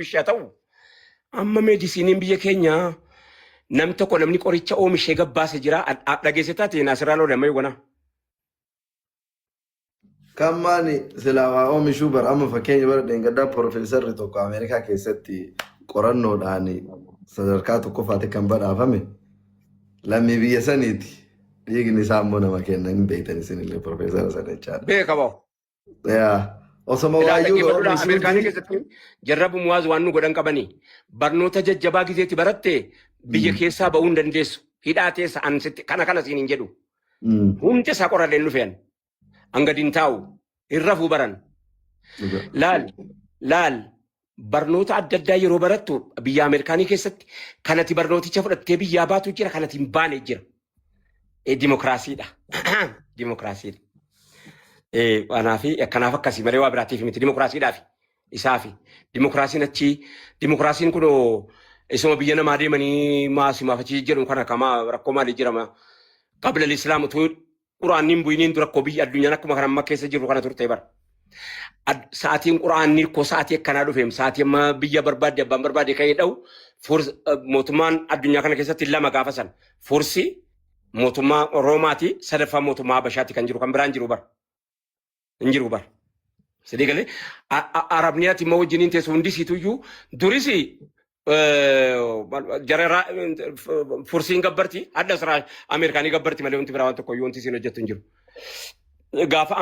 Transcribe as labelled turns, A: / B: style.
A: Ishee haa ta'u. Amma meedisiiniin biyya keenyaa nam tokko namni qoricha oomishee gabbaase jira. Dhageesse taate Naasirraa Loole amma yoona.
B: Kan maani silaa waa oomishuu bara amma fakkeenya bara dheengaddaa piroofeesarri tokko Ameerikaa keessatti qorannoodhaan sadarkaa tokkoffaatti kan badhaafame lammii biyya saniiti. Dhiigni isaa immoo nama kenna hin beektan isinillee piroofeesara sana jechaadha.
A: Beeka bahu.
B: Yaa osoma
A: Ilaa
B: waayyuu
A: dhaggeeffadhuudha. Ameerikaanii
B: oomishuuti.
A: keessatti jarra bumuwaaz waan nu godhan qabanii barnoota jajjabaa gizeetti baratte biyya keessaa ba'uu hin dandeessu. Hidhaa teessa an sitti kana kana siin hin jedhu. Hundi isaa qoralleen dhufeen. An gadi hin taa'u. Hin rafuu baran. Laal laal barnoota adda addaa yeroo barattu biyya Ameerikaanii keessatti kanati barnooticha fudhattee biyyaa baatu jira kanati hin baane jira. Dimokiraasiidha. Dimokiraasiidha. Kanaafi kanaaf akkasii malee waa biraatiif miti dimokiraasiidhaafi isaafi dimokiraasiin achii dimokiraasiin kun isuma biyya namaa deemanii maasimaaf achii jedhu kana kama rakkoo maalii jirama qabla islaam utuu quraanni hin bu'iniin dura rakkoo biyya addunyaan akkuma kana amma keessa jirru kana turte bara. Sa'aatiin quraanni rakkoo sa'aatii akkanaa dhufeem sa'aatii amma biyya barbaadde abbaan barbaade ka'ee dha'u mootummaan addunyaa kana keessatti lama gaafa san fursi mootummaa Roomaati sadaffaa mootummaa Habashaati kan jiru kan biraan jiru bara. Hin jiru bara. Sidii galee Arabni ati immoo wajjiniin teessu hundi siituyyuu duris jara fursiin gabbarti hadha siraa Ameerikaanii gabbarti malee wanti biraa waan tokko iyyuu wanti isiin hojjettu hin jiru. Gaafa